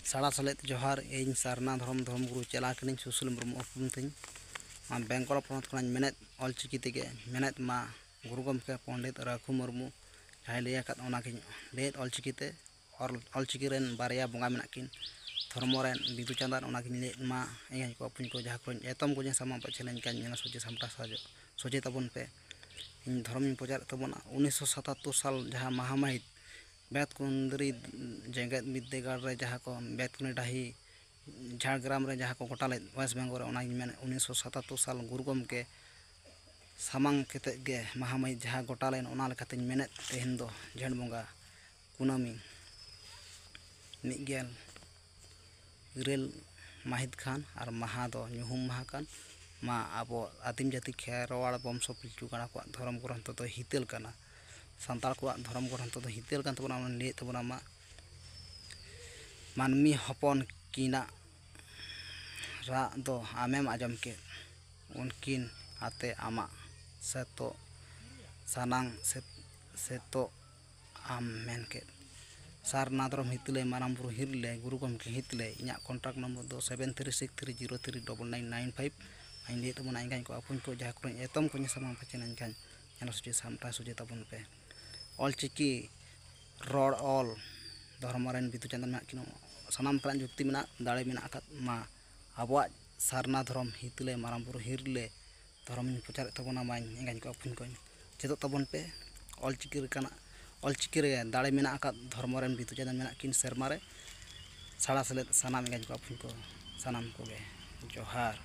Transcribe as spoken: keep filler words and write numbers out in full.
ᱥᱟᱲᱟ ᱥᱮᱞᱮᱫ ᱡᱚᱦᱟᱨ᱾ ᱤᱧ ᱥᱟᱨᱱᱟ ᱫᱷᱚᱨᱚᱢ ᱫᱷᱚᱨᱚᱢ ᱜᱩᱨᱩ ᱪᱮᱞᱟ ᱠᱟᱹᱱᱟᱹᱧ, ᱥᱩᱥᱤᱞ ᱢᱩᱨᱢᱩ ᱩᱯᱨᱩᱢ ᱛᱤᱧ᱾ ᱱᱚᱣᱟ ᱵᱮᱝᱜᱚᱞ ᱯᱚᱱᱚᱛ ᱠᱷᱚᱱᱟᱜ ᱢᱮᱱᱮᱫ ᱚᱞᱪᱤᱠᱤ ᱛᱮᱜᱮ ᱢᱮᱱᱮᱫ ᱢᱟ ᱜᱩᱨᱩ ᱜᱚᱢᱠᱮ ᱯᱚᱱᱰᱤᱛ ᱨᱟᱹᱜᱷᱩ ᱢᱩᱨᱢᱩ ᱡᱟᱦᱟᱸᱭ ᱞᱟᱹᱭ ᱟᱠᱟᱫ, ᱚᱱᱟᱜᱤᱧ ᱞᱟᱹᱭᱮᱫ ᱚᱞᱪᱤᱠᱤ ᱛᱮ᱾ ᱚᱞ ᱚᱞᱪᱤᱠᱤ ᱨᱮᱱ ᱵᱟᱨᱭᱟ ᱵᱚᱸᱜᱟ ᱢᱮᱱᱟᱜ ᱠᱤᱱ, ᱫᱷᱚᱨᱢᱚ ᱨᱮᱱ ᱵᱤᱫᱩ ᱪᱟᱸᱫᱟᱱ, ᱚᱱᱟᱜᱤᱧ ᱞᱟᱹᱭᱮᱫ ᱢᱟ᱾ ᱮᱸᱜᱟᱧ ᱠᱚ ᱟᱹᱯᱩᱧ ᱠᱚ, ᱡᱟᱦᱟᱸ ᱠᱚᱨᱮᱧ ᱮᱛᱚᱢ ᱠᱚ ᱡᱮ ᱥᱟᱢᱟᱝ ᱯᱟᱪᱷᱮ ᱞᱮᱱᱠᱷᱟᱱ ᱧᱮᱞ ᱥᱚᱡᱷᱮ ᱥᱟᱢᱴᱟᱣ ᱥᱟᱡᱚ ᱥᱚᱡᱷᱮ ᱛᱟᱵᱚᱱ ᱯᱮ᱾ ᱤᱧ ᱫᱷᱚᱨᱚᱢᱤᱧ ᱯᱨᱚᱪᱟᱨᱮᱫ ᱛᱟᱵᱚᱱᱟ᱾ ᱩᱱᱤᱥᱥᱚ ᱥᱟᱛᱟᱛᱛᱳᱨ ᱥᱟᱞ ᱡᱟᱦᱟᱸ ᱢᱟᱦᱟ ᱢᱟᱹᱦᱤᱛ ᱵᱮᱛᱠᱩᱸᱫᱽᱨᱤ ᱡᱮᱜᱮᱛ ᱵᱤᱫᱽᱫᱟᱹᱜᱟᱲ ᱨᱮ ᱡᱟᱦᱟᱸ ᱠᱚ ᱵᱮᱛᱠᱩᱸᱫᱽᱨᱤ ᱰᱟᱹᱦᱤ ᱡᱷᱟᱲᱜᱨᱟᱢ ᱨᱮ ᱡᱟᱦᱟᱸ ᱠᱚ ᱜᱚᱴᱟ ᱞᱮᱫ ᱳᱭᱮᱥᱴ ᱵᱮᱝᱜᱚᱞ ᱨᱮ, ᱚᱱᱟᱧ ᱢᱮᱱᱮᱫ ᱩᱱᱤᱥᱥᱚ ᱥᱟᱛᱟᱛᱛᱳᱨ ᱥᱟᱞ ᱜᱩᱨᱩ ᱜᱚᱢᱠᱮ ᱥᱟᱢᱟᱝ ᱠᱟᱛᱮᱫ ᱜᱮ ᱢᱟᱦᱟ ᱢᱟᱹᱦᱤᱛ ᱡᱟᱦᱟᱸ ᱜᱚᱴᱟ ᱞᱮᱱ, ᱚᱱᱟ ᱞᱮᱠᱟᱛᱮᱧ ᱢᱮᱱᱮᱫ, ᱛᱮᱦᱮᱧ ᱫᱚ ᱡᱷᱮᱸᱴ ᱵᱚᱸᱜᱟ ᱠᱩᱱᱟᱹᱢᱤ ᱢᱤᱫ ᱜᱮᱞ ᱤᱨᱟᱹᱞ ᱢᱟᱹᱦᱤᱛ ᱠᱷᱟᱱ ᱟᱨ ᱢᱟᱦᱟ ᱫᱚ ᱧᱩᱦᱩᱢ ᱢᱟᱦᱟ ᱠᱟᱱ᱾ ᱢᱟ ᱟᱵᱚ ᱟᱹᱫᱤᱢ ᱡᱟᱹᱛᱤ ᱠᱷᱮᱨᱣᱟᱲ ᱵᱚᱝᱥᱚ ᱯᱤᱞᱪᱩ ᱜᱟᱲᱟ ᱠᱚᱣᱟᱜ ᱫᱷᱚᱨᱚᱢ ᱜᱨᱚᱱᱛᱷᱚ ᱫᱚ ᱦᱤᱛᱟᱹᱞ ᱠᱟᱱᱟ᱾ ᱥᱟᱱᱛᱟᱲ ᱠᱚᱣᱟᱜ ᱫᱷᱚᱨᱚᱢ ᱜᱨᱚᱱᱛᱷᱚ ᱫᱚ ᱦᱤᱛᱟᱹᱞ ᱠᱟᱱ ᱛᱟᱵᱚᱱᱟ, ᱚᱱᱟ ᱞᱟᱹᱭᱮᱫ ᱛᱟᱵᱚᱱᱟ ᱢᱟ, ᱢᱟᱹᱱᱢᱤ ᱦᱚᱯᱚᱱ ᱠᱤᱱᱟᱜ ᱨᱟᱜ ᱫᱚ ᱟᱢᱮᱢ ᱟᱸᱡᱚᱢ ᱠᱮᱫ, ᱩᱱᱠᱤᱱ ᱟᱛᱮ ᱟᱢᱟᱜ ᱥᱮᱛᱚᱜ ᱥᱟᱱᱟᱝ ᱥᱮ-, ᱥᱮᱛᱚᱜ ᱟᱢ ᱢᱮᱱ ᱠᱮᱫ᱾ ᱥᱟᱨᱱᱟ ᱫᱷᱚᱨᱚᱢ ᱦᱤᱛᱞᱟᱹᱭ, ᱢᱟᱨᱟᱝ ᱵᱩᱨᱩ ᱦᱤᱨᱞᱟᱹᱭ, ᱜᱩᱨᱩ ᱜᱚᱢᱠᱮ ᱦᱤᱛᱞᱟᱹᱭ᱾ ᱤᱧᱟᱹᱜ ᱠᱚᱱᱴᱟᱠᱴ ᱱᱚᱢᱵᱚᱨ ᱫᱚ seven three six three zero three double nine nine five. ᱤᱧ ᱞᱟᱹᱭᱮᱫ ᱛᱟᱵᱚᱱᱟ, ᱮᱸᱜᱟᱧ ᱠᱚ ᱟᱹᱯᱩᱧ ᱠᱚ, ᱡᱟᱦᱟᱸ ᱠᱚᱨᱮᱧ ᱮᱛᱚᱢ ᱠᱚᱧ ᱥᱟᱢᱟᱝ ᱯᱟᱪᱷᱮ ᱞᱮᱱᱠᱷᱟᱱ ᱧᱮᱞ ᱥᱚᱡᱷᱮ ᱥᱟᱢᱴᱟᱣ ᱥᱚᱡᱷᱮ ᱛᱟᱵᱚᱱ ᱯᱮ᱾ ᱚᱞᱪᱤᱠᱤ ᱨᱚᱲ ᱚᱞ ᱫᱷᱚᱨᱢᱚ ᱨᱮᱱ ᱵᱤᱫᱩ ᱪᱟᱸᱫᱟᱱ ᱢᱮᱱᱟᱜ ᱠᱤᱱᱟ, ᱥᱟᱱᱟᱢ ᱞᱮᱠᱟᱱᱟᱜ ᱡᱩᱠᱛᱤ ᱢᱮᱱᱟᱜ, ᱫᱟᱲᱮ ᱢᱮᱱᱟᱜ ᱟᱠᱟᱫ ᱢᱟ᱾ ᱟᱵᱚᱣᱟᱜ ᱥᱟᱨᱱᱟ ᱫᱷᱚᱨᱚᱢ ᱦᱤᱛᱞᱟᱹᱭ, ᱢᱟᱨᱟᱝ ᱵᱩᱨᱩ ᱦᱤᱨᱞᱟᱹᱭ ᱫᱷᱚᱨᱚᱢᱤᱧ ᱯᱨᱚᱪᱟᱨᱮᱫ ᱛᱟᱵᱚᱱᱟ ᱢᱟᱧ, ᱮᱸᱜᱟᱧ ᱠᱚ ᱟᱹᱯᱩᱧ ᱠᱚᱧ᱾ ᱪᱮᱫᱚᱜ ᱛᱟᱵᱚᱱ ᱯᱮ, ᱚᱞᱪᱤᱠᱤ ᱨᱮᱱᱟᱜ, ᱚᱞᱪᱤᱠᱤ ᱨᱮ ᱫᱟᱲᱮ ᱢᱮᱱᱟᱜ ᱟᱠᱟᱫ, ᱫᱷᱚᱨᱢᱚ ᱨᱮᱱ ᱵᱤᱫᱩ ᱪᱟᱸᱫᱟᱱ ᱢᱮᱱᱟᱜ ᱠᱤᱱ ᱥᱮᱨᱢᱟ ᱨᱮ᱾ ᱥᱟᱲᱟ ᱥᱮᱞᱮᱫ ᱥᱟᱱᱟᱢ ᱮᱸᱜᱟᱧ ᱠᱚ ᱟᱹᱯᱩᱧ ᱠᱚ, ᱥᱟᱱᱟᱢ ᱠᱚᱜᱮ ᱡᱚᱦᱟᱨ᱾